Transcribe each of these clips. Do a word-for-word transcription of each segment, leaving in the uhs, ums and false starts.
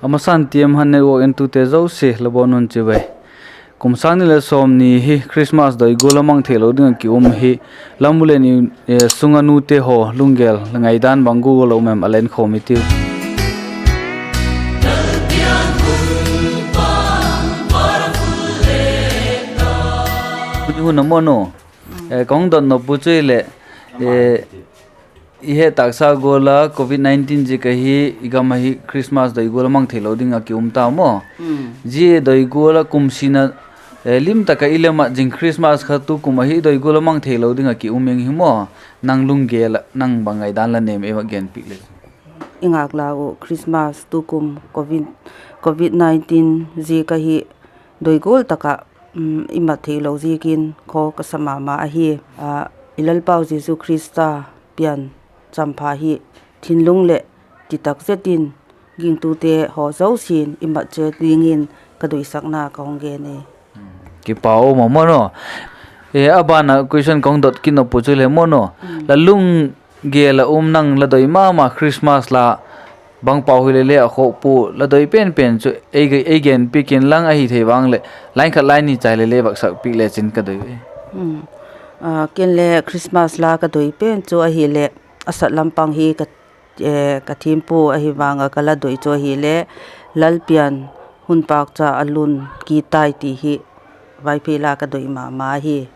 A masan T M Hun Network entute zosia la bawn un chibai. Kum sâng ni leh sawmni hi Christmas doi gual a mang theilo ding ah ki um hi, lam u leh ni, eh, sung ah nute haw lunggel ngaidan bang gual a um em a la enkhawm i tiu. Hun a maw nu, eh, ka hung dot nop u chu i leh, eh, i het tâksa gual a covid nineteen ziak ahi, i gam ahi Christmas doi gual a mang theilo ding ah ki um ta maw. Zia doi gual a kum sina, eh, lim tak ah i le mat zing Christmas kha tu kum ahi doi gual a mang theilo ding ah ki um ing hi maw. Nang lunggel ah nang bang ngaidan la nei em a genpiak le. I ngâk la uh Christmas tu kum covid, covid nineteen ziak ahi doi gual tak ah, um, i mat theilo ziakin khaw ka sa ma ma ahi. A, i Lalpau Jesu Khrista pian champha hi thinlung leh titak zet in gingtute haw zosia'n i mat chiat dingin ka doisakna ka hung gen e. Kipak um a maw nu. E, a ban ah question ka hung dot kit nop u chu le maw nu. La lunggel ah um nang la doi ma ma Christmas la bang pau hile le a khawk pua la doi pen pen chu ei, ei genpiak inlang ahi thei vang leh line khat line ni chai le le vak sakpiak le chin ka doi e. A, ken le Christmas la ka doi pen chu ahileh a sat lam pang hi ka, eh, ka thiam pua ahi vang ah ka la doi chu ahileh Lalpian hun pâkcha a lun kit tai ti hi Vaiphei la ka doi ma ma hi.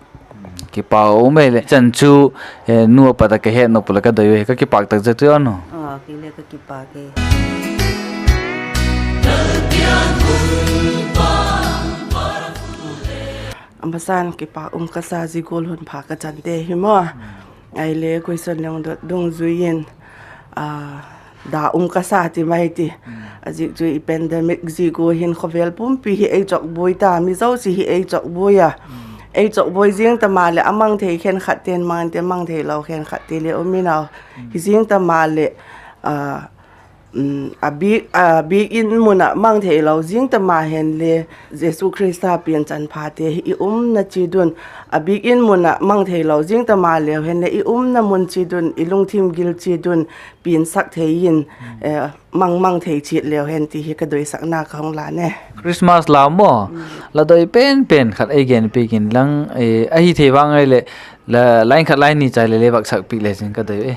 Kipak um e le. Chan chu, eh, nu a pat a ka het nop u leh ka doi u hi ka kipak tak zet u a nu. A, kei le ka kipak e. A masan kipak um ka sa zia gual hun pha ka chante hi maw. Ahile question le hung dot dungzui in, a, da um ka sa ti mai ti. A ziak chu i pandemic ziak ua hin khawvel pumpi hi ei chawkbuai ta, mi zosia hi ei chawkbuai a. Ei chawkbuai zing ta maleh a mang thei khenkhatte'n mang intin, mang theilo khenkhatte le um in au. Hi zing ta maleh, a, a biak, a biak in mun ah mang theilo zing ta ma hen le Jesu Khrista pian chanphate hi i umna chiat un, a biak in mun ah mang theilo zing ta maleu hen le i umna mun chiat un, i lungthim gil chiat un piansak thei in, eh, mang mang thei chiat leu hen ti hi ka doisakna ka hung la ne. Christmas la maw, la doi pen pen khat ei genpiak inlang, eh, ahi thei vang ahileh la line khat line ni chai le le vak sakpiak le chin ka doi e.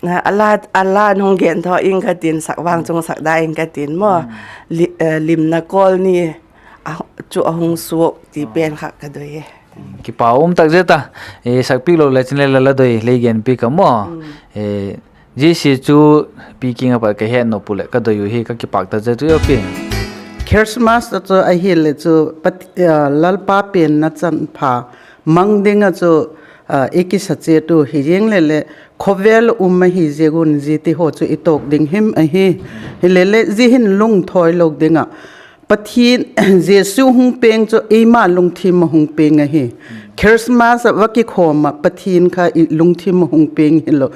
A la, a la hung gen thaw ing ka tin, sak vang chung sak da ing ka tin maw. Limna kawl ni chu a hung suak ti pen kha ka doi e. Kipak um tak zet a, sakpiak lo le chin le la, la doi lei genpiak ka maw. Zia sia chu pi kiang ah pat ka het nop u leh ka doi u hi ka kipak tak zet u a pi. Christmas a chu ahileh chu Lalpa pianna chanpha mang ding ah chu i kisa chiat u hi ziang le le khawvel um ahi ziak un zia ti haw chu i tawk ding him ahi. Hile le zia hin lungthawilo ding ah Pathian, Jesu hung peng chu eima lungthim ah hung peng ahi. Christmas ah va kikhawm ah Pathian kha i lungthim ah hung peng hilo,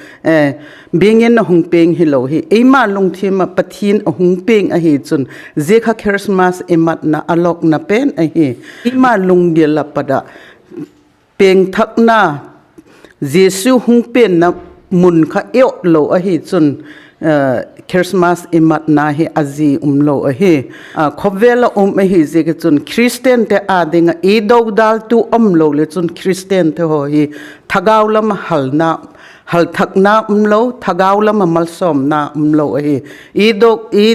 biang in a hung peng hilo hi. Eima lungthim ah Pathian a hung peng ahi chun zia kha Christmas i matna a lawkna pen ahi. Eima lunggil ah pat ah pengthakna, Jesu hung penna mun kha i awp lo ahi chun, Christmas i matna hi a zi um lo ahi. Khawvel ah um ahi ziak ah chun Khristiante â ding ah i dodaltu um lo le chun Khristiante haw hi thagau lam ah halthakna um lo, thagau lam ah malsawmna um lo ahi. I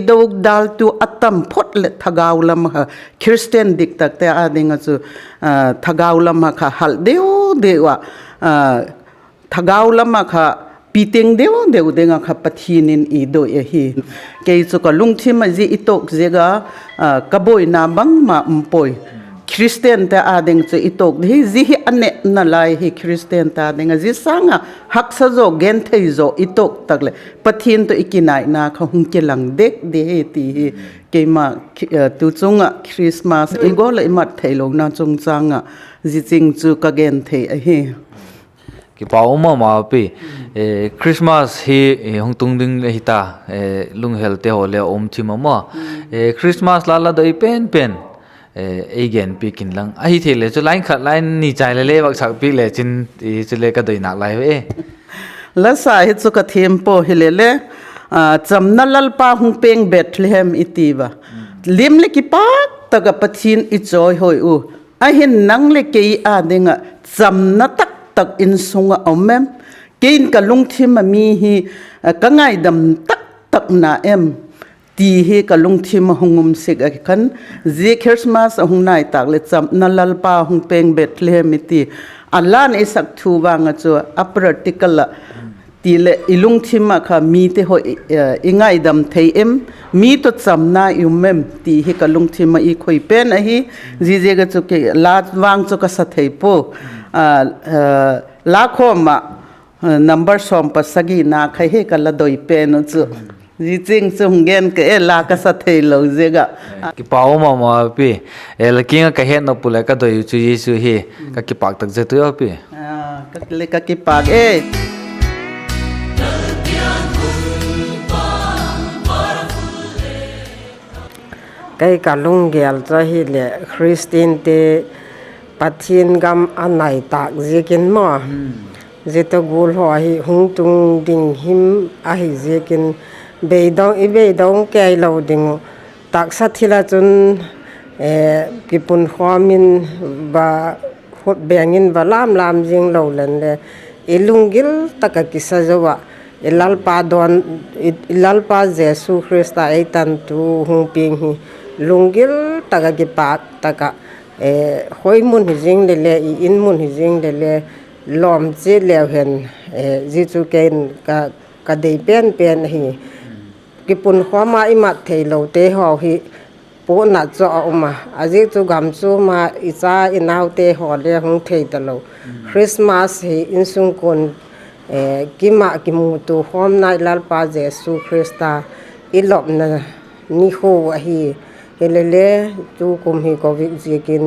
dodaltu a tam phot leh thagau lam ah kha Khristian diktakte â ding ah chu thagau lam ah kha hal deu deu ah, thagau lam ah kha piteng deu deu ding ah kha Pathian in i doi ahi. Kei chu ka lungthim ah zia i tawk ziak a ka buaina bangma um puai. Khristiante â ding chu i tawk di hi, zia hi a nêpna lai hi Khristiante â ding ah. Zia sâng ah haksa zaw, genthei zaw i tawk tak leh Pathian tawh i kinaina kha hung kilang dek di hi ti hi keima tu chung ah Christmas i gual ah i mat theilona chungchâng ah zia ching chu ka genthei ahi. Kipak um ma ma pi. Christmas hi hung tung ding ahi ta, lunghelte haw le a um thim a maw. Christmas la la doi pen pen ei genpiak inlang ahi thei le chu line khat line ni chai le le vak sakpiak le chin, chule ka doi nâk lai ve. La sa hi chu ka thiam pua hile le, Chamna Lalpa hung peng Bethlehem i ti ua, lim leh kipak tak ah Pathian i chawihoi u. Ahin nang leh kei â ding ah chamna taktak insung ah um em? Kei'n ka lungthim ah mi hi ka ngaidam taktak na em? ti hi ka lungthim ah hung um sek a khan, zia Christmas a hung nai tâk leh Chamna Lalpa hung peng Bethlehem i ti a la'n ei sak thu vang ah chu a practical ah ti leh i lungthim ah kha mite haw i ngaidam thei em, mi tawh chamna i um em ti hi ka lungthim ah i khoi pen ahi. Ziaziak ah chu la vang chu ka sa thei pua. La khawm ah number sawm pasagina kha hi ka la doi pen uh chu. Zia ching chu hung gen ka e, la ka sa theilo ziak ah. Kipak um ma ma pi. La kiang ah ka hetnop uh leh ka doi uh chu Jesu hi. Ka kipak tak zet ui a pi. Ka kipak e. Kei ka lunggel chu ahileh Khristiante Pathian gam a nai tâk ziakin maw, zia tawh gual haw hi hung tung ding him ahi ziakin, beidong i beidong keilo ding uh, taksa thil ah chun kipunkhawm in va, khut beng in va lam lam zing lo leng le, i lunggil tak ah kisa zo ah, i Lalpa dawn, i Lalpa Jesu Khrista ei tantu hung piang hi lunggil tak ah kipak tak ah, khoi mun hi zing le le, i in mun hi zing le le, lawm chiat leu hen, zia chu kei'n ka dei pen pen ahi. Kipunkhawm a i mat theilote haw hi puakna chu a um a, a ziak chu gam chuam a i cha i naute haw le hung thei talo. Christmas hi insungkuan kim ah kimutua khawmna i Lalpa Jesu Khrista i lopna nikhua ahi. Hile le, tukum hi Covid ziakin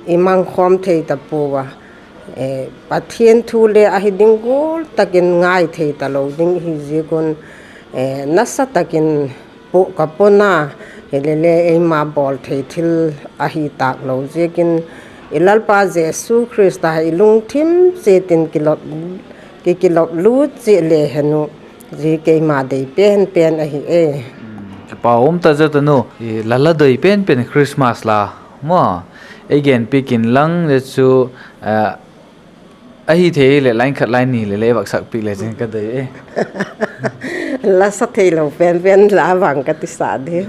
i mang khawm thei ta pua a, Pathian thu le ahi ding gual tak in ngai thei talo ding hi ziak un, nasa tak in puak ka pua a, hile le eima bawl thei thil ahi tâk lo ziakin, i Lalpa Jesu Khrista i lungthim chiat in kilop, ki kilop lut chiat le hen u, zia keima dei pen pen ahi e. Kipak um ta zet a nu. La la doi pen pen Christmas la maw, ei genpiak inlang le chu, ahi thei leh line khat line ni le le ei vak sak piak le zing ka doi e. La sa theilo pen pen la vang ka ti sa di.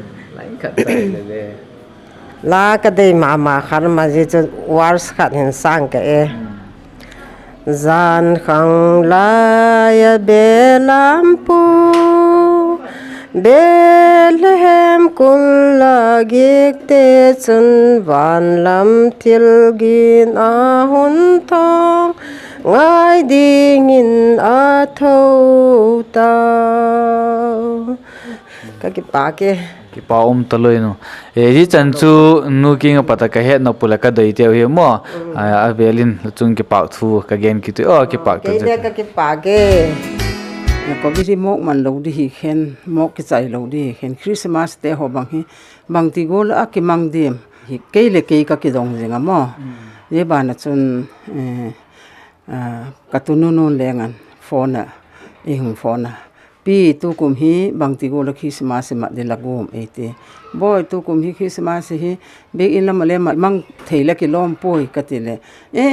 La ka dei ma ma khat ma zia chu verse khat hin sâng ka e. Jan khang lai a belampu, Bethlehem kul a giakte chun, van lam thil gin a hun thawng ngai dingin a tho tau. Ka kipak e. Kipak um ta loi nu. Zia chan chu nu kiang ah pat a ka hetnop uh leh ka doiteu hi maw, a vêl in la chung kipak thu ka gen kit ui a, kipak ta zet. Ka kipak e. Covid hi mawk man lo di hi khen, mawk kichai lo di hi khen, Christmaste haw bang hi bangti gual ah a kimang diam hi kei leh kei ka kidong zing a maw. Zia ban ah chun ka tununun leng an phone ah, ei hung phone a, Pi, tukum hi bangti gual ah Christmas i mat di la guam, ei ti. Bawi, tukum hi Christmas hi biakin lam ah le mang thei la kilawm puai, ka ti leh, E,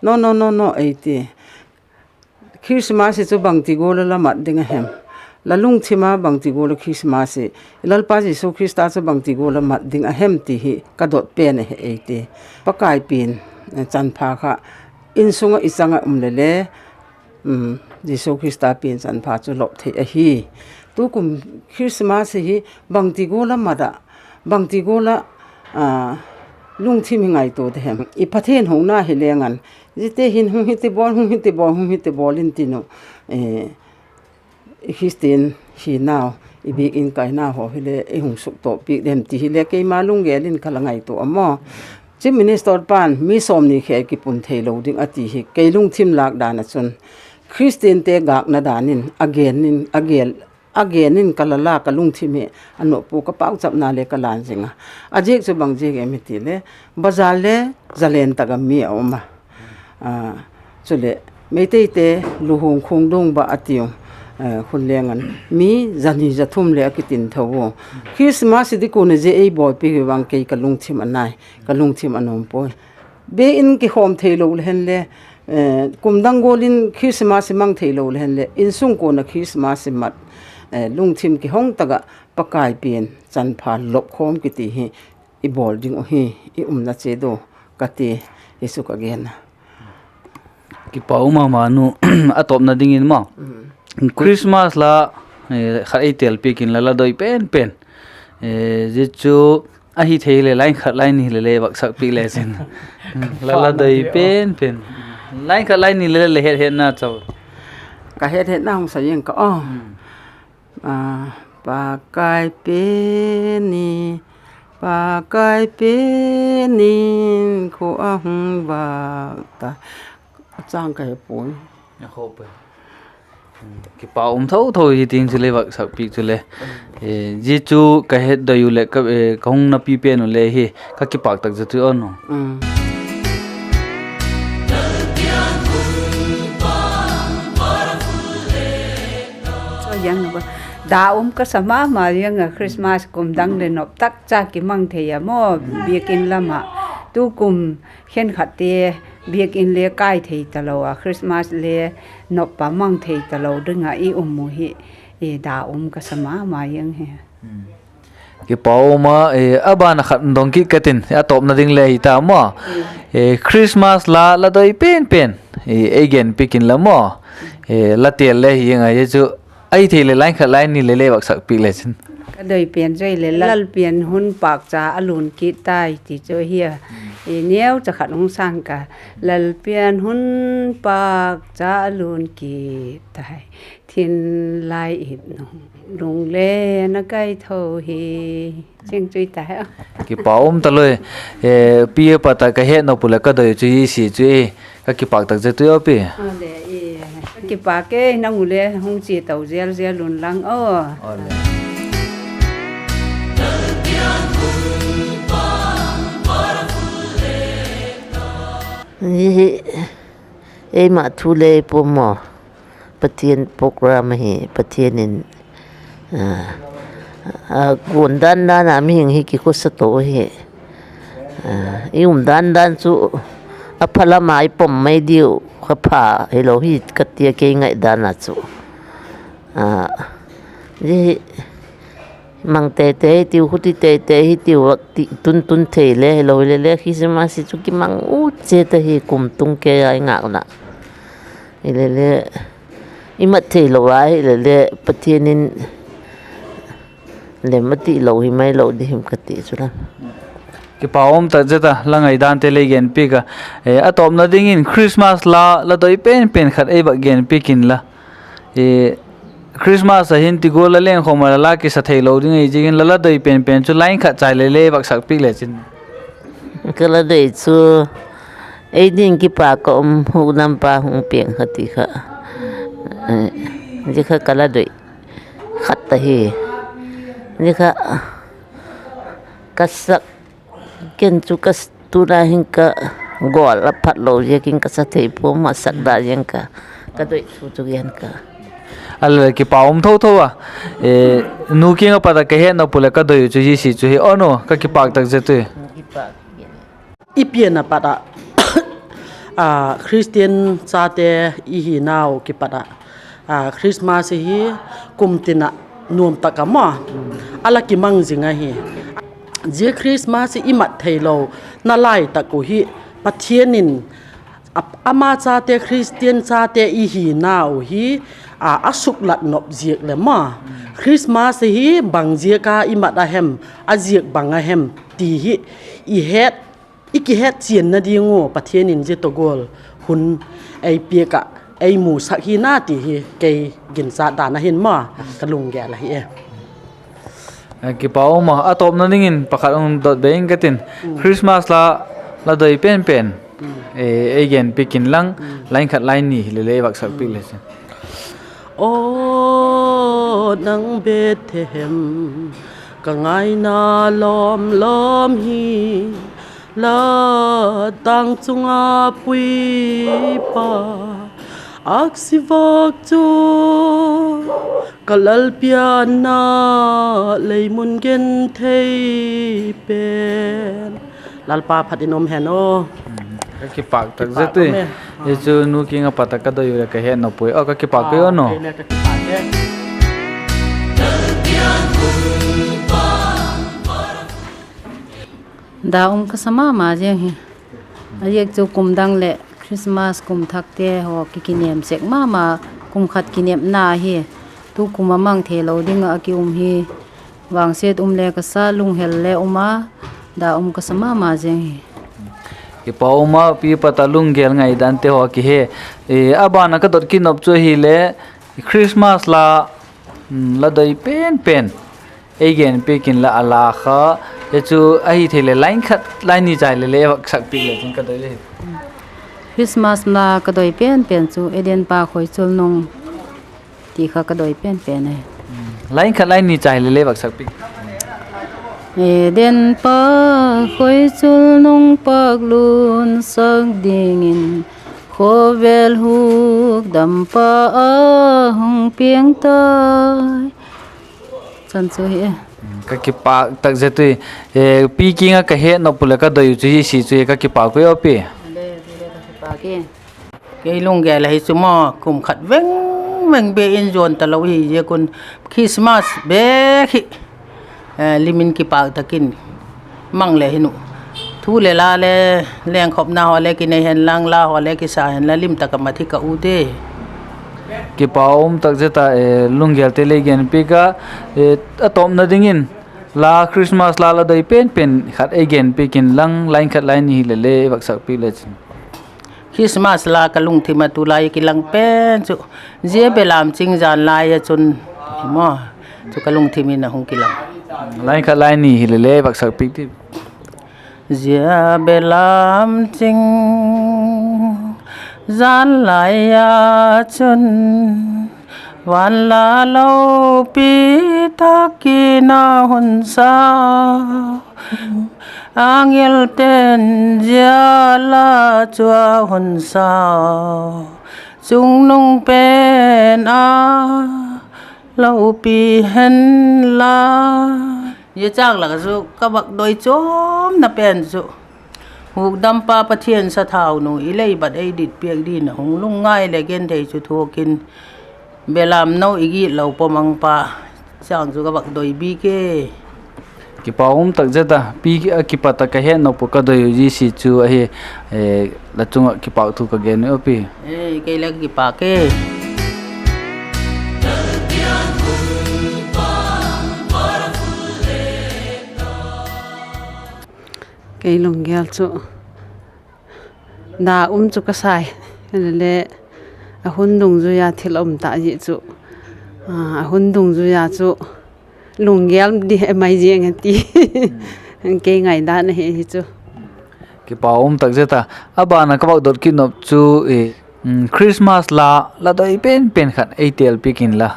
no no no no, ei ti. Christmas hi chu bangti gual ah la mat ding a hem? La lungthim a bangti gual ah Christmas hi, i Lalpa Jesu Khrista chu bangti gual ah mat ding a hem ti hi ka dot pen ahi, ei ti. Pakaipi'n chanpha kha insung ah i chang ah um le le, Jesu Khrista pian chanpha chu lop thei ahi. Tukum Christmas hi bangti gual ah mat ah, bangti gual ah lungthim hi ngaitua de hem? I Pathian hona hi leng an, ziate hin hung hiti bawl, hung hiti bawl, hung hiti bawl in tin uh, Christian hinau, i biakin kainau haw hile ei hung suktawp piak dem ti hile keima lunggel in ka la ngaitua a maw. Chief Minister pa'n mi sawmni khêl kipun theilo ding a ti hi kei lungthim lâk dan ah chun Christiante gâkna dan in a gen in ka la la, ka lungthim hi a nop pua, ka pauchapna le ka lan zing a. A ziak chu bang ziak em i ti le, bazar le zalen tak ah mi a um a. Chuleh Meiteite luhung khungdung ba a tiu, Khunleng an mi zani za thum le a kitin tho u. Christmas hi dikun a zia ei bawlpiak hi vang kei ka lungthim a nai, ka lungthim a nuam puai. Biakin kikhawm theilo le hen le, kum dang gual in Christmas hi mang theilo le hen le, insung kuan a Christmas hi mat, lungthim kihong tak ah Pakai pian chanpha lopkhawm kiti hi i bawl ding uh hi, i umna chiat u ka ti, hi chu ka gen a. Kipak um a ma nu, a tawpna dingin maw, Christmas la khat ei telpiak inla, la doi pen pen, zia chu ahi thei leh line khat line ni le le vaksak piak lechin. La, la doi pen pen, line khat line ni le le het hetna chau. Ka het hetna hung sa ing ka aw. Pakai pen in, Pakai pen in khua a hung vâk ta. A chang ka he puai. Kipak um tho tho hi ting chule vaksak piak chule. Zia chu ka het doi u leh ka hung napi pen u le hi, ka kipak tak zia chu aw nu. Da um ka sa ma ma ziang a, Christmas kum dang leh nop tak cha kimang thei a maw, biakin lam ah. Tukum khenkhatte biakin le kai thei talo a, Christmas le nop a mang thei talo ding ah i um u hi, da um ka sa ma ma ziang hi. Kipak um a, a ban a khat dong kit ka tin, a tawpna ding le hi ta maw. Christmas la, la doi pen pen, ei genpiak inla maw, la tel le hi ing a, zia chu ahi thei leh line khat line ni le le vaksak piak lechin. Ka doi pen chu ahileh, Lal pian hun pâk cha a lun kit tai ti chu hi a, neucha khat hung sâng ka. Lal pian hun pâk cha a lun kit tai, thin lai it nung, lunglen a kai tho hi. Ching chu i ta he. Kipak um talui. Pi a pat a ka het nop u leh ka doi chu hi si chu, ka kipak tak zia tu aw pi. Kipak e, nang u le hung chia to zel zel un lang aw. Hi, eima thu le pua maw, Pathian program ahi, Pathian in a guan dan dan a mihing hi kikhawsa to ahi. I um dan dan chu a pha lam a i pom mai diu kha pha hilo hi ka ti a, kei ngaidan a chu. Zia hi mang tei tei hitiu, khuti tei tei hitiu, vak ti tun tun thei le hilo hile le, Christmas hi chu kimang u chiat ahi, kum tung kei a i ngâkna. Hile le, i mat theilo a hile le, Pathian in lem a tilo hi mai lo di him ka ti chu la. Kipak um tak zet a, la ngaidante lei genpiak a. A tawpna dingin Christmas la, la doi pen pen khat ei vak genpiak inla. Christmas a hin ti gual la lengkhawm a la la kisa theilo ding ahi ziakin la la doi pen pen chu line khat chai le le vaksak piak lechin. Ka la doi chu, ei ding kipak a um, hukdampa hung piang kha ti kha. Zia kha ka la doi khat ahi. Zia kha ka sak, ken chu ka s-, tuna hin ka gawl a phat lo ziakin ka sa thei pua, ma sak da ziang ka, ka doi thu chu gen ka. A le kipak um tho tho a. Nu kiang a pat a ka het nop u leh ka doi u chu zia si chu hi aw nu, ka kipak tak zia tu. I pian a pat ah, Christian chate i hinau kipat ah, Christmas hi kum tin ah nuam tak a maw, a la kimang zing ahi. Zia Christmas hi i mat theilo na lai tak uh hi, Pathian in ama chate, Christian chate i hinau hi a suklat nop ziak leh maw, Christmas hi bang ziak a i mat a hem, a ziak bang a hem ti hi i het, i kihetchianna ding uh Pathian in zia tawh gual hun ei piak ah, ei musak hi na ti hi kei ginchat dan a hin maw, ka lunggel ahi e. Kipak um a, a tawpna dingin pakhat hung dot be ing ka tin. Christmas la, la doi pen pen ei genpiak inlang, line khat line ni hile le vaksak piak le chin. Aw nang Bethlehem, ka ngaina lawm lawm hi, la tâng chung a puipa, Aksi vak chu ka Lalpi a na lei mun genthei pen. Lalpa phat in um hen aw. Ka kipâk tak zet ui. Hi chu nu kiang ah pat ah ka doi uh leh ka het nop ui. Aw, ka kipâk ui aw nu. Da um ka sa ma ma ziang hi. A ziak chu kum dang leh Christmas kum thakte haw ki kinêm sek ma ma, kum khat kinepna hi. Tu kum a mang theilo ding ah a ki um hi. Vangsiat um le ka sa, lunghel le um a, da um ka sa ma ma ziang hi. Kipâk um a, pi pat a lunggel ngaidante haw ki he. A ban ah ka dot kit nop chu ahileh Christmas la, la doi pen pen ei genpiak inla, a la kha, hi chu ahi thei leh line khat line ni chai leh le vak sak piak le chin ka doi hi. Christmas la ka doi pen pen chu Eden pa khoichul nung ti kha ka doi pen pen ahi. Line khat line ni chai leh le vak sak piak. Eden pa khoichul nung paklun sak dingin, khawvel hukdampa a hung piang tai. Chan chu hi. Ka kipâk tak zet ui. Pi kiang ah ka het nop uh leh ka doi uh chu hi si chu hi, ka kipâk ui aw pi. Kei lunggel ahi chu maw, kum khat veng veng be in zuan talo hi ziak un, Christmas bek hi lim in kipâk tak in mang le hin u. Thu le la le lengkhopna haw le kinei hen lang, la haw le kisa hen la, lim tak a mat hi ka ute. Kipâk um tak zet a, lunggelte lei genpiak a, a tawpna dingin la Christmas la la doi pen pen khat ei genpiak inlang, line khat line ni hileh le vak sak piak le chin. Christmas la ka lungthim ah tulai kilang pen chu, zia belam ching zan lai a chun, maw, chu ka lungthim in a hung kilang. Line khat line ni hileh le vak sak piak ti. Zia belam ching zan lai a chun, van la lopi tak in a hun sau, angelte'n zia la chu a hun sau, chungnung pen a lopi hen la. Zia châng lak ah chu ka vak doi chuamna pen chu, hukdampa Pathian sathaunu i lei bat ei dit piak dingin a hung lungngai leh genthei chu thuak in, belamno i gitlo pawmangpa, châng chu ka vak doi bik e. Kipâk um tak zet a, pi a kipat ah ka het nop uh ka doi uh zia si chu ahi, la chung ah kipâk thu ka gen uh aw pi. Kei le kipâk e. Kei lunggel chu da um chu ka sai, le a hun dungzui a thil a um ta zia chu, a hun dungzui a chu lunggel di mai ziang a ti. Kei ngaidan ahi hi chu. Kipâk um tak zet a, a ban ah ka vak dot kit nop chu, Christmas la la doi pen pen khat ei têl piak inla,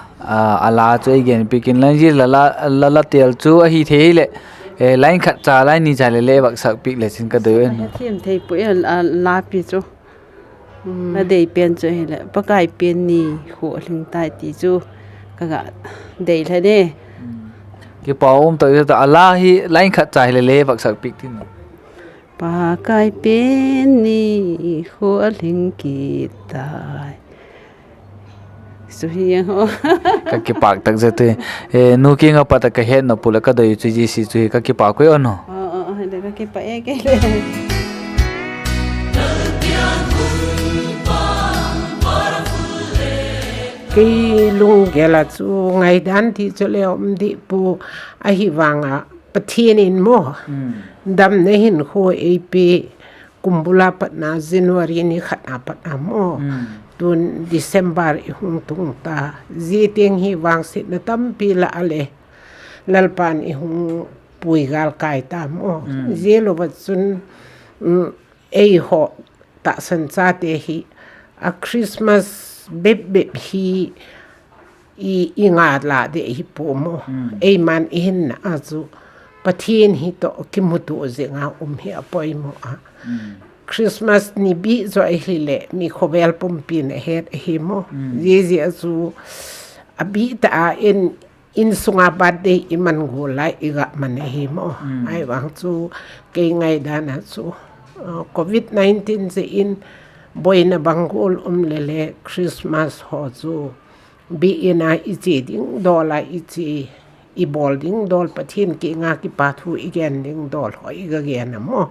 a la chu ei gen piak inla, zia la la têl chu ahi thei leh line khat cha line ni cha leh le vak sak piak le chin ka doi en. Thiam thei pui a, la pi chu, la dei pen chu hileh Pakai pen ni khua a hling tai ti chu ka ga dei lha ne. Kipâk um tak zet a, a la hi line khat cha hileh le vak sak piak tin. Pakai pen ni khua a hling kit tai. Ka kipâk tak zet e. Nu kiang ah pat ah ka het nop uh leh ka doi chu zia si chu hi, ka kipâk ui aw nu. Kei lunggel ah chu ngaidan ti chu le um di pua, ahi vang ah Pathian in maw, damna hinkhua ei pe, kum bul a patna January ni khat a pat a maw, tun December i hung tung ta, zia tiang hi vangsiatna tampi la a le, Lalpa'n i hung pui gâl kai ta maw. Zia lo va chun, ei haw tahsan chate hi a Christmas bep bep hi i, i nga la de hi pua maw. Eima'n i hinna a chu Pathian hi tawh kimutua zing a um hi a poimaw a. Christmas ni bih zaw ahileh mi khawvel pumpi'n a het ahi maw. Ziaziak chu a bih ta a in, insung a birthday i man gual lai i ga man ahi maw. Ahivang chu kei ngaidan a chu, covid nineteen zia in buaina bang gual um lele Christmas haw chu biak in a i chia ding dawl a i chia, i bawl ding dawl, Pathian kiang a kipakthu i gen ding dawl haw i ga gen a maw.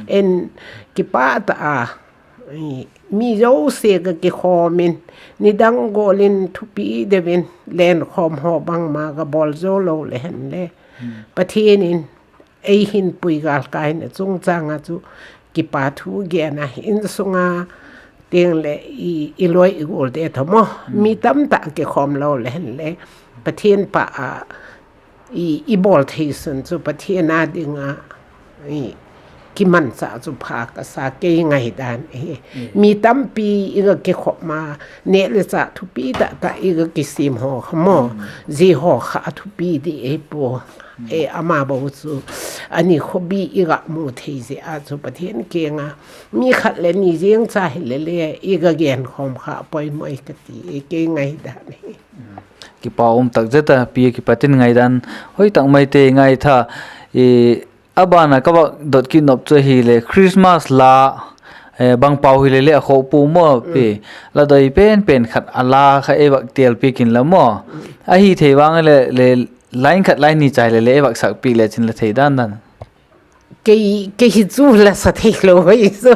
En, kipak ta a, mi zosia ga kikhawm in, nidang gual in thupi deu in lenkhawm haw bangma ga bawl zo lo le hen le, Pathian in ei hinpui gâlkaina chungchâng ah chu kipakthu gen a, insung a tiang leh i, i lawi i gualte thaw maw, mi tamtak kikhawm lo le hen le, Pathian pâk a i, i bawl thei sun chu Pathian â ding a kimanchah chu pha ka sa, kei ngaidan ahi. Mi tampi i ga kikhawm a, neh le chah thupi tak tak i ga kisiam haw kha maw, zia haw kha a thupi di ei pua. E, ama bo chu a ni khawpi i ga mu thei zia a chu Pathian kiang a mi khat leh ni ziang cha hile le i ga genkhawm kha a poimaw ka ti, e, kei ngaidan ahi. Kipak um tak zet a, pi, kipat in ngaidan hoi tak maite ngaitha. A ban a ka vak dot kit nop chu ahileh Christmas la, bang pau hile le a khawk pua maw pi, la doi pen pen khat a la kha ei vak têl piak inla maw. Ahi thei vang leh, line khat line ni chai le le ei vak sak piak le chin la thei dan dan. Kei, kei hi chu la sa theilo hi chu.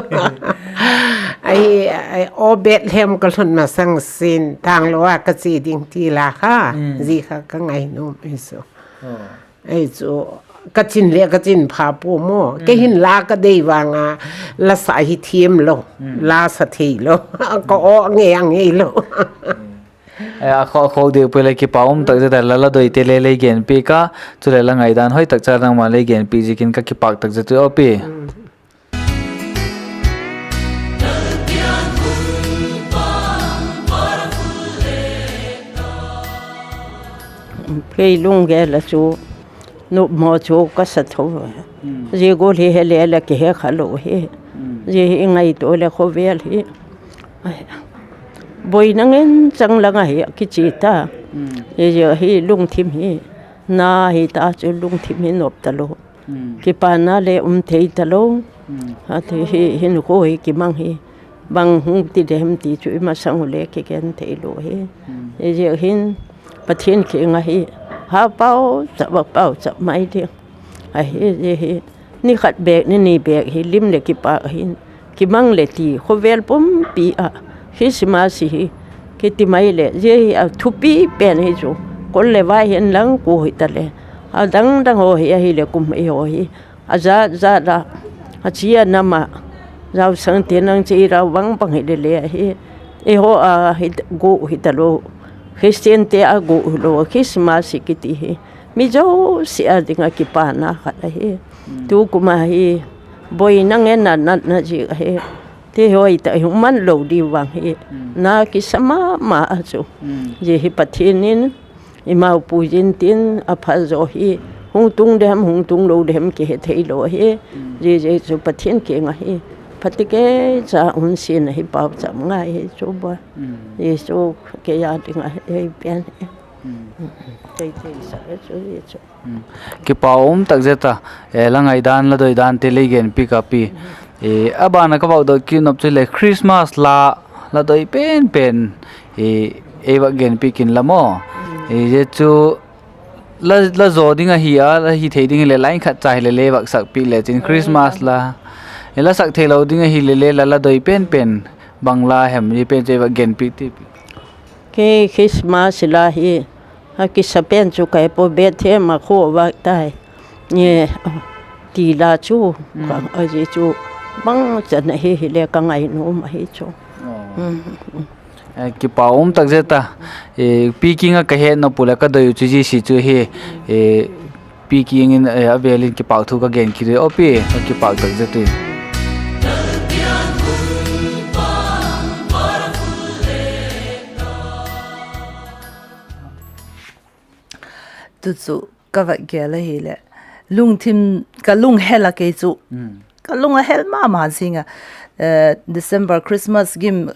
Ahi, aw Bethlehem ka lhun masang sin tanglo a ka chia ding ti la kha, zia kha ka ngainuam hi chu. Ahi chu, ka chin le ka chin pha pua maw. Kei hin la ka dei vang a, la sa hi thiam lo, la sa theilo. Ka aw ngei a ngeilo. A khawk, khawk deu pui le kipak um tak zet a, la, la doite le lei genpiak a, chuleh la ngaidan hoi tak cha nangma lei genpiak ziakin ka kipak tak zet ui aw pi. Kei lunggel a chu nopmaw chu ka sa tho. Zia gual hi he le la kihe kha lo hi. Zia hi ngaitua leh khawvel hi buaina ngen chang lang ahi a kichia ta. Zia hi lungthim hi na hi ta chu lungthim hi nop talo. Kipana le um thei talo. Ahi, hinkhua hi kimang hi bang hung ti dem ti chu i masang u le kigen theilo hi. Zia hin Pathian kiang ahi, ha pau chap, a pau chap mai ding ahi. Zia hi ni khat bêk, ni ni bêk hi lim leh kipak hin kimang leh ti khawvel pumpi ah Christmas hi kiti mai leh zia hi a thupi pen hi chu. Kol le vai hin lang ku hi ta le, a dang dang haw hi ahileh kum ei haw hi a zat zat a, a chia nam ah, zausangte nang chia rau bang bang hile le ahi. Eihaw a hi gu hi talo, Christiante a gu hilo Christmas hi kiti hi mi zosia â ding ah kipana khat ahi. Tu kum a hi buaina ngen a natna ziak ahi. Ti hoi tak hi um man lo di vang hi na kisa ma ma a chu. Zia hi Pathian in i mau pui zin tin a pha zaw hi, hung tung dem, hung tung lo dem kihe theilo hi. Zia chu Pathian kiang ahi, pha ti kei cha hun sin ahi, pauchap ngai hi chu ba. Zia chu kei â ding a hei pen hi. Kei thei sa chu zia chu. Kipak um tak zet a, la ngaidan la doidante lei genpiak a pi. A ban a ka vak dot kit nop chu le Christmas la, la doi pen pen ei vak genpiak inla maw. Zia chu la, la zaw ding ahi a, la hi thei ding hile line khat cha hile le vak sak piak le chin Christmas la. La sak theilo ding ahile le la, la doi pen pen bang la hem, zia pen chu ei vak genpiak ti pi. Kei Christmas la hi a kisa pen chu ka he pua, Bethlehem a khua vak tai ti la chu, a zia chu bangchan ahi hile ka ngainuam ahi chu. Kipak um tak zet a, pi kiang a ka het nop u leh ka doi u chu zia si chu hi, pi kiang in a vêl in kipak thu ka gen kit ui aw pi, ka kipak tak zet ui. Tu chu ka vak gel ahileh, lungthim ka lunghel a kei chu, ka lung a hel ma ma zing a, December Christmas gim,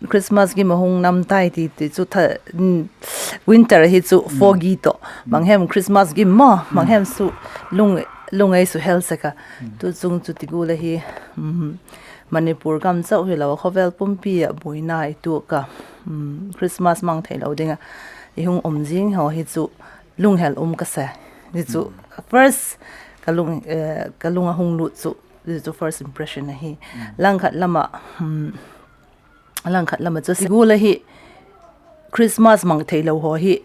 Christmas gim a hung nam tai ti ti chu, winter hi chu foggy tawh, bang hem Christmas gim maw, bang hem chu lung ei su hel sek a. Tu chung chu ti gual ahi, Manipur gam chauh hilo a khawvel pumpi ah buaina i tuak a, Christmas mang theilo ding ah i hung um zing haw hi chu lunghel um ka sa. Hi chu first ka lung a hung lut chu, hi chu first impression ahi. Langkhat lam ah, langkhat lam ah chu ti gual ahi, Christmas mang theilo haw hi,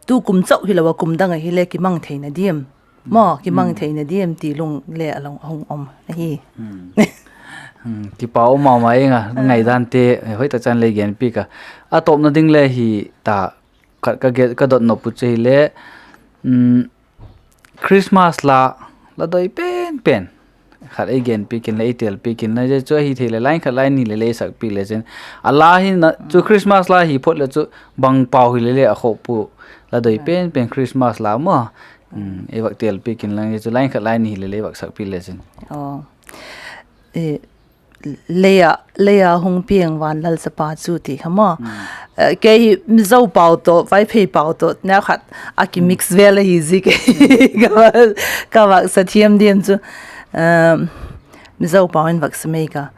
tu kum chauh hilo a kum dang ahile kimang theina diam, maw, kimang theina diam ti lung le a hung um ahi. Kipak um ma ma ing a, ngaidante hoi tak chan lei genpiak a. A tawpna ding le hi ta, khat ka dot nop uh chu hile, Christmas la, la doi pen pen khat ei genpiak inla, ei telpiak inla, zia chu ahi thei leh line khat line ni le lei sakpiak le chin. A la hi chu Christmas la hi phot leh chu bang pau hile le a khawp ua, la doi pen pen Christmas la maw, ei vak telpiak inla, zia chu line khat line ni hile lei vak sakpiak le chin. Lei a, lei a hung piang van lal chapa chu ti kha maw. Kei hi Mizo pau tawh Vaiphei pau tawh neu khat a kimix vel ahi ziak, ka vak sa thiam diam chu, Mizo pau in vak sa mei ka.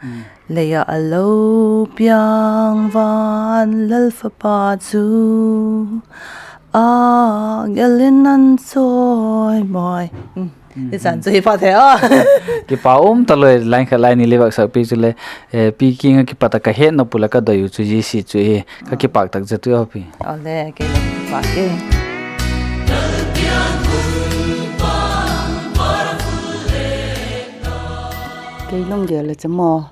Lei a a lo piang van lal chapa chu, a gel in an chawi mawi. Ichan chu hi pha thei a. Kipak um talua, line khat line ni le vak sakpiak chule, pi kiang ah kipat a ka hetna pu la ka doi u chu zia si chu hi, ka kipak tak zet u a pi. Kei lunggel a chu maw,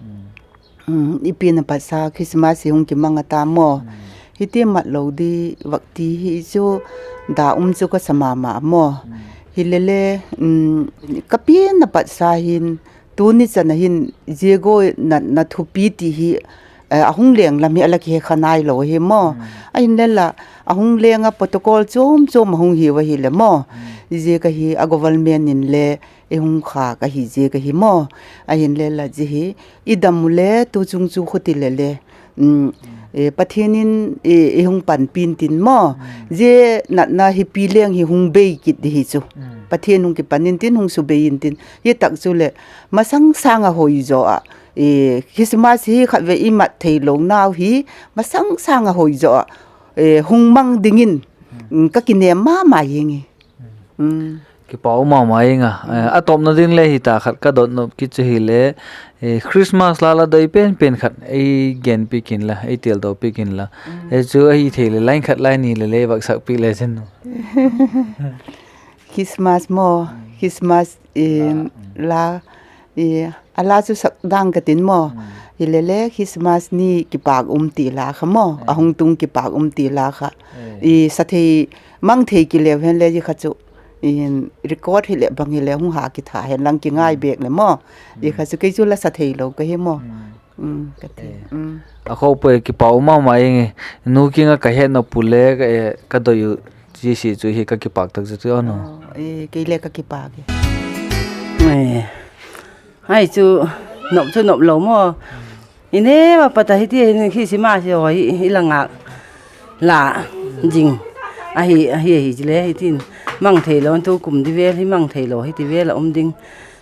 i pian a pat sa Christmas hi hung kimang a ta maw. Hiti mat lo di vak ti hi chu, da um chu ka sa ma ma maw. Hilele, ka pian a pat sa hin, tuni chan a hin, zia gual natna thupi ti hi, a hung leng lam hi a la kihekha nailo ahi maw. Ahinle la, a hung leng a protocol chuam chuam a hung hiu ahile maw, ziak ahi a government in le ei hung khâk ahi ziak ahi maw. Ahinle la zia hi i dam u le tu chung chu khuti le le, Pathian in ei hung panpi intin maw, zia natna hi pi leng hi hung bei kit di hi chu, Pathian hung kipan intin, hung subei intin, hi tak chuleh masang sâng a hoi zaw ah, Christmas hi khatvei i mat theilo nau hi, masang sâng a hoi zaw ah hung mang dingin ka kinêm ma ma ing e. Kipak um ma ma ing a. A tawpna ding le hi ta, khat ka dot nop kit chu hile, Christmas la la doi pen pen khat ei genpiak inla, ei têldawpiak inla, hi chu ahi thei leh line khat line ni le lei vak sakpiak le chin. Christmas maw, Christmas la, a la chu sak dang ka tin maw. Hilele Christmas ni kipâk um ti la kha maw, a hung tung kipâk um ti la kha, sathei mang thei kileu hen le zia kha chu, record hileh bang hileh hung ha kitha hen lang kingai bêk le maw, zia kha chu kei chu la sa theilo ka hi maw. A khawp e, kipak um ma ma ing e. Nu kiang ah ka hetna pu le ka doi u zia si chu hi ka kipâk tak zet u a nu. Kei le ka kipâk e. Ai chu, nop chu nop lo maw. I neu a pat a hiti hin Christmas hi i la ngâk la zing ahi, ahi, ahi chule hitin, mang theilo tu kum di vel hi mang theilo hiti vel a um ding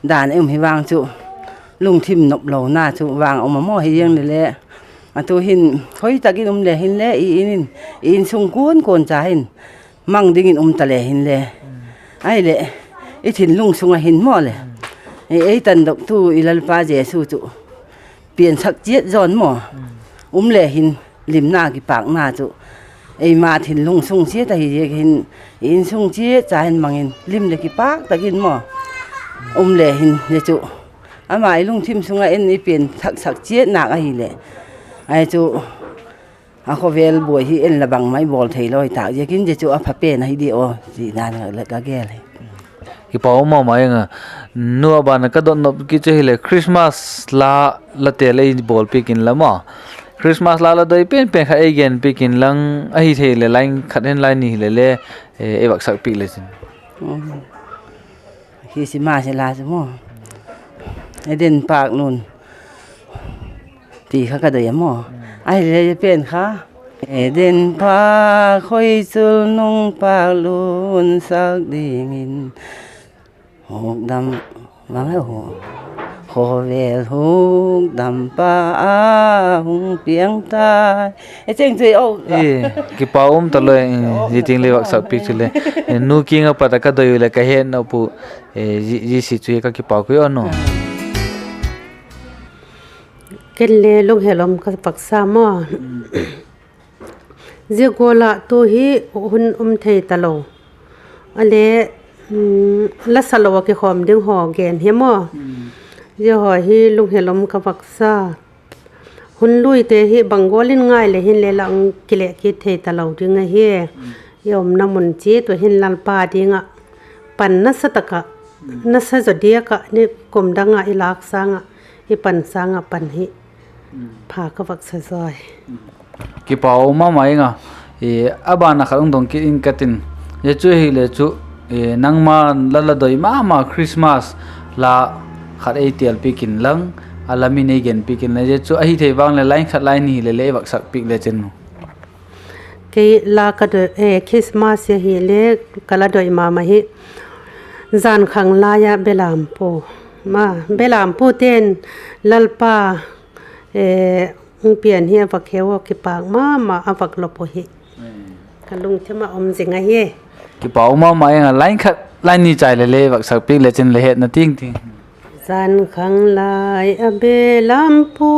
dan um hi vang chu lungthim noplona chu vang a um a maw, hi ziang le le. A tu hin khoi tak in um le hinle i in in, i insung kuan kuan cha hin mang dingin um ta le hinle, ahileh i thinlung sung ah hin maw le, ei tandoktu i Lalpa Jesu chu piansak chiat zawn maw, um le hin limna kipâkna chu eima thinlung sung chiat ahi ziak hin, i insung chiat cha hin mang in lim leh kipâk tak in maw, um le hin le chu ama i lungthim sung ah en i piansak chiat nâk ahileh, ahi chu a khawvel buai hi en la bangma i bawl theilo i tâk ziakin zia chu a pha pen ahi di aw ti dan ka gel hi. Kipak um ma ma ing a. Nu, a ban ah ka dot nop kit chu hileh Christmas la, la têl ei bawlpiak inla maw, Christmas la la doi pen pen khat ei genpiak inlang, ahi thei leh line khat hen line ni hile le ei vak sakpiak le chin. Christmas la chu maw, Eden pâk lun ti kha ka doi a maw. Ahile pen kha, Eden pâk hoi chul nung pâk lun sak dingin, hukdam, bang e, khawvel hukdampa a hung piang tai. E cheng chu, kipak um talua, zia tiang le vak sakpiak chule. Nu kiang a pat a ka doi u leh ka hetna pu, zia si chu hi ka kipak ui a nu. Ken le lunghel um ka vak sa maw. Zia gual ah tu hi hun um thei talo. A le, la sa lo ah kikhawm ding haw gen hi maw. Zia haw hi lunghel um ka vak sa. Hun luite hi bang gual in ngai leh hinle la hung kileh kit thei talo ding ahi. I umna mun chiat ua hin Lalpa ding ah pan nasa tak ah, nasa zaw diak ah, ni kum dang ah i lâk sâng ah, i pan sâng ah pan hi pha ka vak sa zaw hi. Kipak um ma ma ing a. A ban ah khat hung dong kit ing ka tin. Zia chu ahile chu, nangma la la doi ma ma Christmas la khat ei têlpiak inlang, a la min ei genpiak inle, zia chu ahi thei vang leh line khat line ni hile le ei vak sakpiak le chin nu. Kei la ka doi, Christmas ahile ka la doi ma ma hi, Jankhang lai ah Belampu, ma, Belampute'n Lalpa hung pian hi a vak heu a, kipâk ma ma a vak lop uh hi. Ka lungthim ah um zing ahi. Kipak um ma ma ing a, line khat line ni chai le le vak sakpiak le chin le hetna tiang ti. Jankhang lai a Belampu,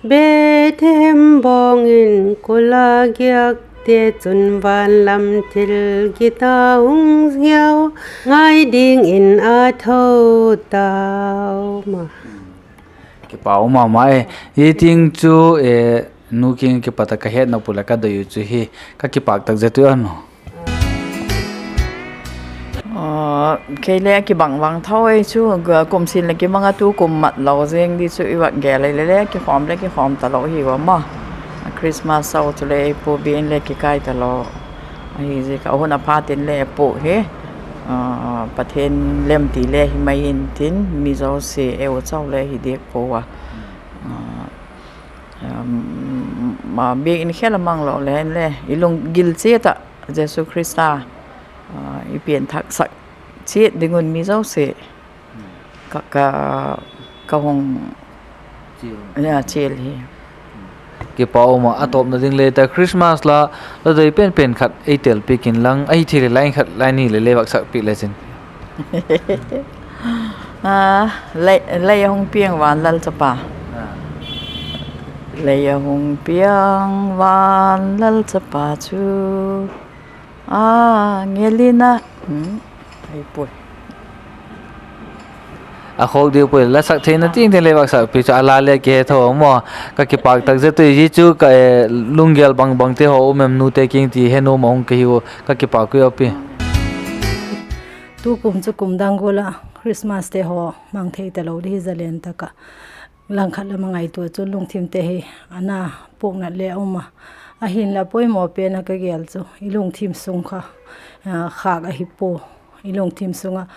Bethlehem bawng in kul a giakte chun van lam thil gita hung hiau ngai dingin a tho tau ma. Kipak um ma ma e. Hi tiang chu, nu kiang kipat a ka hetna pu leh ka doi u chu hi, ka kipâk tak zet ui a nu. Kei le kibang vang tho ei chu, kum sin leh kibang a tu kum mat lo zing di chu i vak gel ei le le kikhawm le kikhawm talo hi ua maw. Christmas sau chule ei pu biakin le kikai talo. Ahi ziak a hun a phatin le pu hi, Pathian lemti le hi mai intin, mi zosia eu chau le hi diak pua a. Biakin khel a mang lo le le i lunggil chiat ah Jesu Khrista i pianthaksak chiat ding un mi zosia ka, ka hung chial hi. Kipak um a, a tawpna ding le ta Christmas la, la doi pen pen khat ei têlpiak inlang, ahi thei leh line khat line ni le le vak sakpiak le chin. Lei a hung piang van lal chapa. Lei a hung piang van lal chapa chu a ngel in a, a khawk diu puai, la sak theina tiang tiang le vak sakpiak chu a la le kihe tho maw. Ka kipâk tak zet ui, zia chu ka, lunggel bang bangte haw um em nute kiang ti he nuam a hung ka hiu, ka kipâk ui a pi. Tukum chu kum dang gual ah Christmaste haw mang thei talo di hi zalen tak ah. Langkhat lam a ngaitua chun lungthimte hi a na puaknat le a um a. Ahinla poimaw pen a ka gel chu i lungthim sung kha, khâk ahi pua. I lungthim sung ah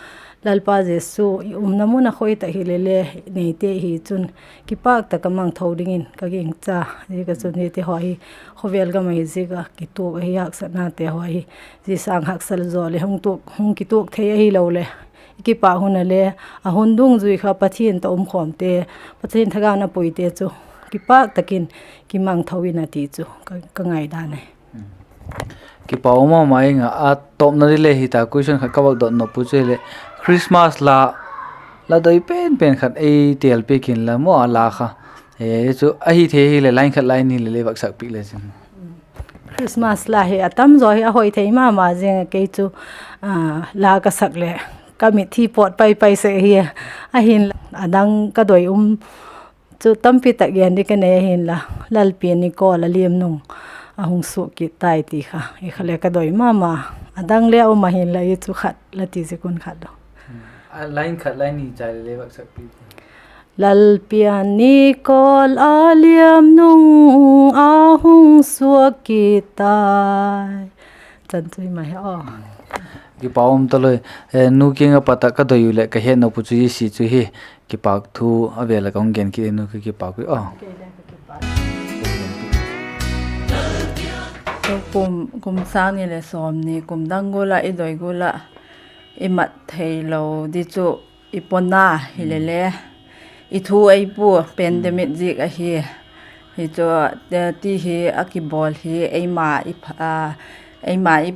Lalpa Jesu i umna mun a khoi tak hile le neite hi chun kipâk tak a mang tho dingin ka gingcha. Ziak a chun hite haw hi khawvel gam ahi ziak a kituak ahi, haksatnate haw hi zia sâng haksa zaw leh hung kituak thei ahilo leh i kipâk hun a le, a hun dungzui kha Pathian tawh umkhawmte, Pathian thagau a puite chu kipâk tak in kimang tho in a ti chu ka ngaidan ahi. Kipak um ma ma ing a, a tawpna di le hita question khat ka vak dot nop u chu hileh, Christmas la, la doi pen pen khat ei têlpiak inla maw a la kha. Chu ahi thei hileh line khat line ni le le vak sakpiak le chin. Christmas la hi a tam zaw hi a hoi thei ma ma zing a, kei chu la ka sak leh ka mitthi pawt pai pai sek hi. Ahinla a dang ka doi um chu tampi tak gen di ka nei ahinla, Lalpi a ni kawl a liam nung a hung suak kit tai ti kha, i kha le ka doi ma ma. A dang le a um ahinla i chu khat la ti zik un khat lo. Lalpi a ni kawl a liam nung a hung suak kit tai. Chan chu i mai aw. Kipak um talui. Nu kiang ah pat ah ka doi u leh ka hetnop u chu Jisi chu hi. Kipak thu a vêl ah ka hung gen kit e, nu, ka kipak ui aw. Kum, kum sâng ni leh sawmni, kum dang gual ah i doi gual ah i mat theilo di chu i pawna hile le, i thu ei pua, pandemic ziak ahi. Hi chu, ti hi a kibawl hi eima i, eima i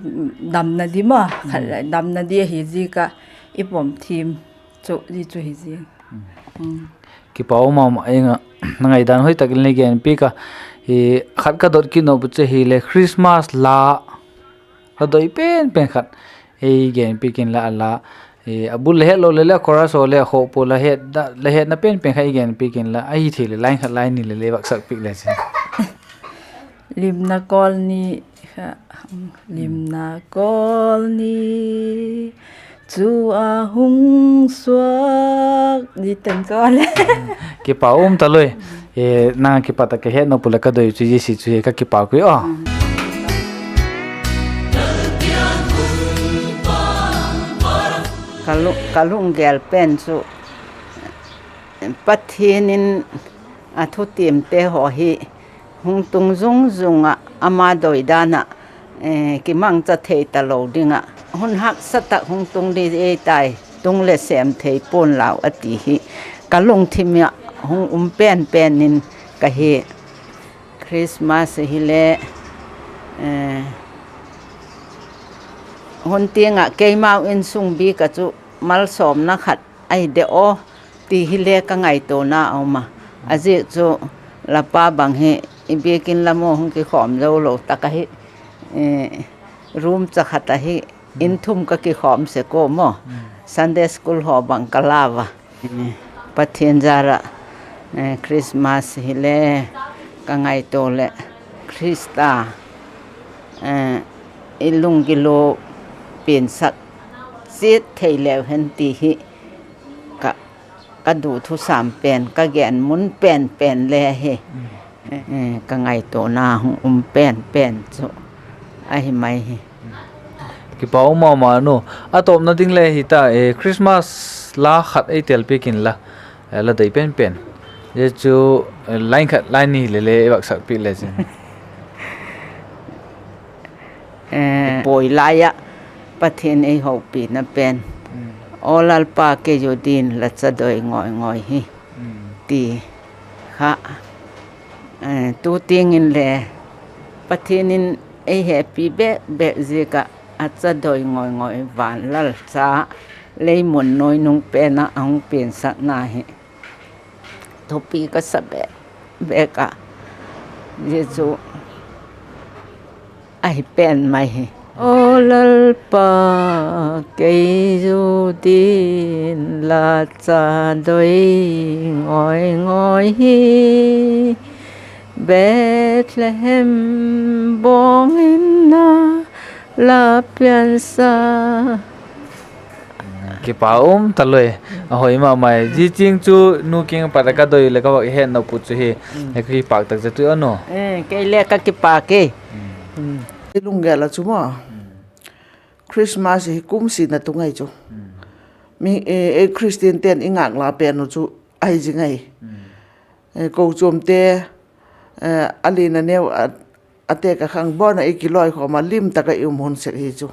damna di maw, khat leh damna di ahi ziak ah i pom thiam chu, zia chu hi zing. Kipak um ma ma ing a, na ngaidan hoi tak in lei genpiak a. Khat ka dot kit nop u chu hile Christmas la, la doi pen pen khat ei genpiak inla a la, a bul la hetlo leh le a chorus haw le a khawk pua, la hetna pen pen khat ei genpiak inla, ahi thei leh line khat line ni leh le vaksak piak le chin. Limna kawl ni kha, limna kawl ni chu a hung suak di ten ka le. Kipak um talui. Nang kipat ah ka hetnop u leh ka doi u chu Jisi chu hi, ka kipak ui aw. Ka lunggel pen chu Pathian in a thutiamte haw hi hung tung zung zung ah ama doi dan ah kimangcha thei talo ding ah hun haksa tak hung tung di ei tai, tung leh sêm thei pua'n lau a ti hi ka lungthim ah hung um pen pen in ka hi. Christmas hile hun tiang ah keimau insung bik ah chu malsawmna khat ahi de aw ti hile ka ngaituana a um a. A ziak chu la pa bang hi i biakin lam u hung kikhawm zo lo tak ahi, room cha khat ahi, in thum ka kikhawm sek ua maw, Sunday school haw bang ka lau a. Pathian zar ah Christmas hile ka ngaitua leh Khrista i lunggil u piansak chiat thei leu hen ti hi ka, ka du thusam pen, ka gen mun pen pen le hi. Ka ngaituana hung um pen pen chu ahi mai hi. Kipak um ma ma nu. A tawpna ding le hita, Christmas la khat ei telpiak inla, la doi pen pen. Zia chu line khat line ni le le ei vaksak piak le chin. Pawi lai ah Pathian ei hopina pen, Aw Lalpa, kei u din la cha doi ngawi ngawi hi, ti kha, tu tiang in le Pathian in ei hepi bek bek ziak ah a cha doi ngawi ngawi van Lalcha, lei mun nuai nung pen ah a hung piansakna hi thupi ka sa bek bek a. Zia chu ahi pen mai hi. Aw Lalpa, kei u din la cha doi ngawi ngawi hi, Bethlehem bawng in a la piansa. Kipak um talui. A hoi ma mai. Zia ching chu nu kiang pat a ka doi leh ka vak hetnop u chu hi. Ka kipak tak zet ui a nu. Kei le ka kipak e. Lunggel ah chu maw, Christmas hi kum sina tung ahi chu. Ei Christian ten i ngâk la pen u chu ahi zing ahi. Kochuamte a lian a neu a, a tek a khang bawn ah i kilawikhawm a lim tak ah i um hun sek hi chu.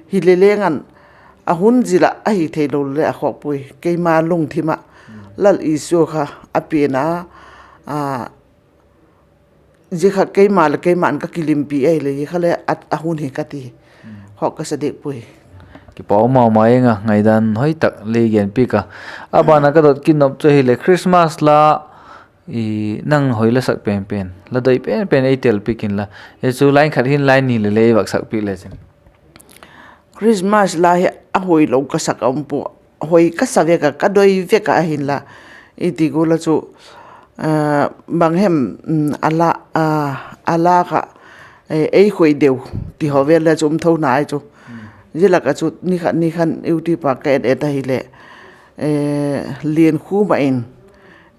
Hile leng an a hun zil ah ahi theilo le a khawk puai. Keima lungthim ah Lal Isu kha a pian a, zia kha keima leh keima'n ka kilimpi ahileh zia kha le a hun hi ka ti. Khawk ka sa dik puai. Kipak um ma ma ing a, ngaidan hoi tak lei genpiak a. A ban ah ka dot kit nop chu ahileh Christmas la nang hoi la sak pen pen, la doi pen pen ei telpiak inla, zia chu line khat hin line ni le le ei vaksak piak le chin. Christmas la hi a hoilo ka sak a um pua, hoi ka sa vek a, ka doi vek a, ahinla i ti gual a chu bang hem, a la, a la kha ei khoi deu ti haw vel le chu um thona ahi chu. Zia lak ah chu ni khat ni khan YouTube ah ka et et ahileh, Liankhuma in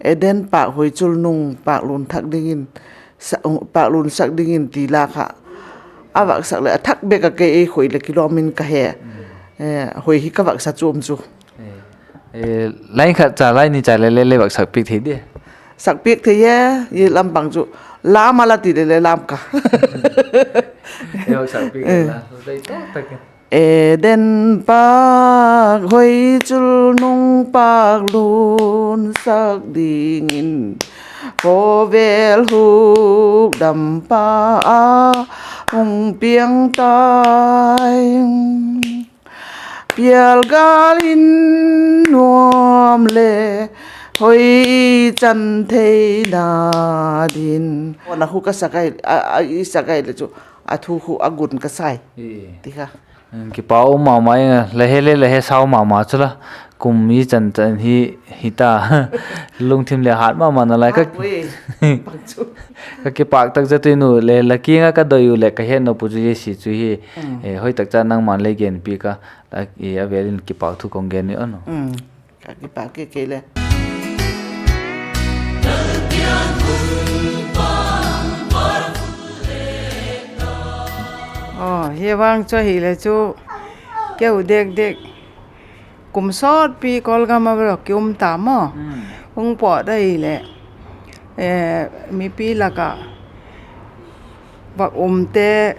Eden pâk hoi chul nung pâk lun thak dingin, pâk lun sak dingin ti la kha a vaksak leh a thak bek ah kei ei khoi leh kilawm in ka he. Hoi hi ka vak sa chuam chu. Line khat cha, line ni cha le le le vak sak piak thei di. Sak piak thei e, i lam bang chu lam a la ti le le lam ka. Eden pâk hoi chul nung pâk lun sak dingin, khawvel hukdampa a hung piang tai. Pial gâl in nuam le hoi chan theina ding. Aw, na hu ka sak ai, i sak ai le chu a thu khu a gun ka sai. Ti kha. Kipak um ma ma ing a, la he le la he sau ma ma chu la, kum i chan chan hi, hi ta. Lungthim le hat ma ma nalai ka. Ka kipak tak zet ui nu le, la kiang ah ka doi u leh ka hetnop u chu zia si chu hi. Hoi tak cha nangma'n lei genpiak a, a vêl in kipak thu ka hung gen ni aw. Ka kipak kei kei le. Aw, hi vang chu ahile chu, keu dek dek, kum sawtpi Kawlgam a va kium ta maw. Hung pawt ahileh, mipi lak ah vak umte,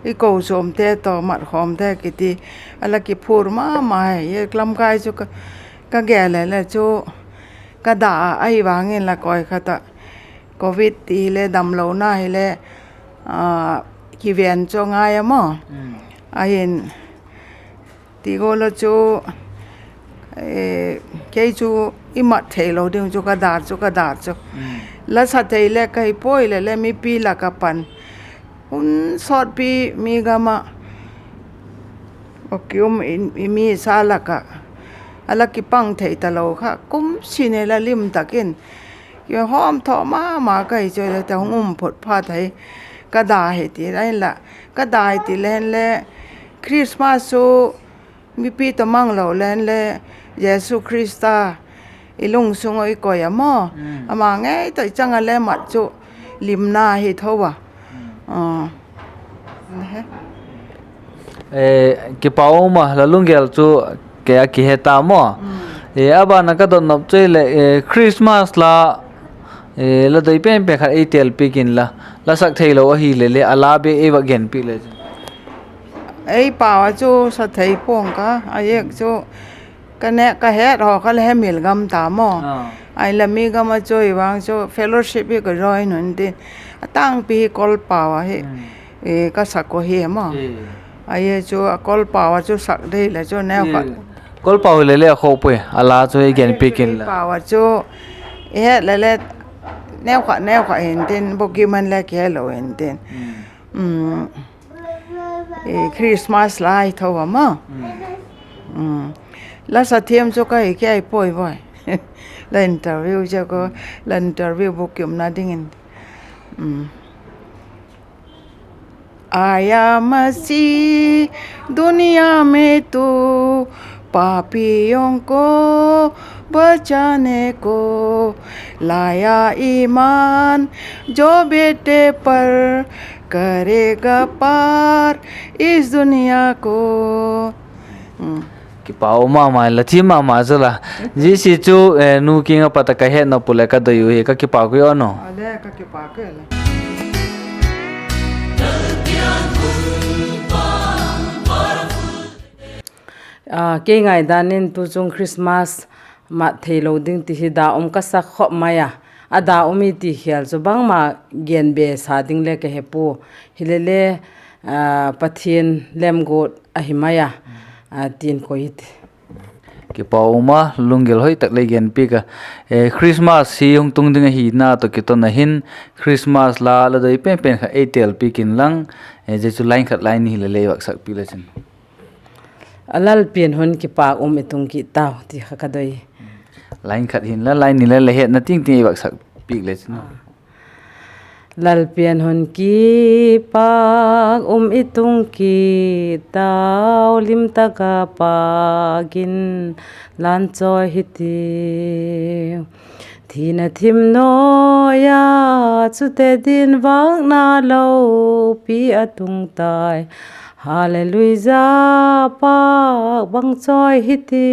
i kochuamte tawh mat khawmte kiti, a la kiphur ma ma hi. Lamkai chu ka gel le le chu, ka da a, ahi vang in la koi khat ah covid ti hile damlona hile, kiven chu a ngai a maw. Ahin, ti gual a chu, kei chu i mat theilo ding chu ka da chu, ka da chu. La sa thei le ka hi puai le le mipi lak a pan, hun sawtpi mi gam ah kium i mi sa lak ah, a la kipang thei talo kha, kum sine la lim tak in kihawmthaw ma ma ka hi chu le ta hung um phut phat hi. Ka da hi ti la inla, ka da hi ti le hen le, Christmas chu mipi tawh mang lo le hen le, Jesu Khrista i lungsung ah i koi a maw. Ama ngei tawh i chang a le mat chu limna hi tho a. Kipak um a, la lunggel chu kei a kihe ta maw. A ban a ka dotnop chu ahileh, Christmas la, la doi pen pen khat ei têlpiak inla, la sak theilo ahile le a la bek ei va genpiak le chu. Ei pau a chu sa thei pua'ng ka, a ziak chu ka het haw kha le hemil gam ta maw. Ahinla mi gam a chu i vang chu fellowship hi ka join un tin, a tângpi hi Kawl pau ahi, ka sak uh hi maw. Ahi chu a Kawl pau a chu sak dei le chu neu khat, Kawl pau hile le a khawk puai, a la chu ei genpiak inla. Pau a chu i het le le neu khat neu khat hin tin, bukim an le kihelo hin tin. Christmas la hi tho a maw. La sa thiam chu ka hi kei puai voi. La interview chu ka, la interview bukimna dingin. आया मसीह दुनिया में तू पापियों को बचाने को, लाया ईमान जो बेटे पर करेगा पार इस दुनिया को। Kipak um ma ma, la thiam ma ma chu la. Zia si chu, nu kiang ah pat a ka hetnop u leh ka doi u hi, ka kipak ui aw nu. Kei ngaidan in tuchung Christmas mat theilo ding ti hi da um ka sak khop mai a. A da um i ti khial chu bangma gen be sa ding le ka he pua. Hilele, Pathian lemguat ahi mai a, tin koi i ti. Kipak um a, lunggel hoi tak lei genpiak a. Christmas hi hung tung ding ahina tawh kiton a hin, Christmas la la doi pen pen kha ei têlpiak inlang, zia chu line khat line ni hile le ei vak sak piak le chin. A Lalpian hun kipak um i tung kit tau ti kha ka doi. Line khat hin la, line ni le la hetna ting ting ei vak sak piak le chin. Lalpian hun kipak um i tung kit tau, lim tak a pâk in lan chawi hitiu. Thina thim nuai a chute din vâkna lopi a tung tai. Hallelujah, pâk bang chawi hi ti.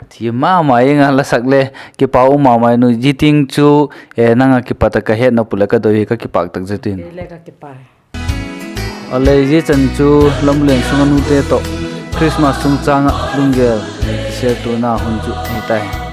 Thi ma ma ing a, la sak le kipak um ma ma in u, zia tiang chu, eh, nang ah kipat ah ka hetna pu leh ka doi hi, ka kipâk tak zet in. Ale zia chan chu Lamlen sung a nute tawh Christmas chungchâng ah lunggel kisel tuna hun chu hi tai.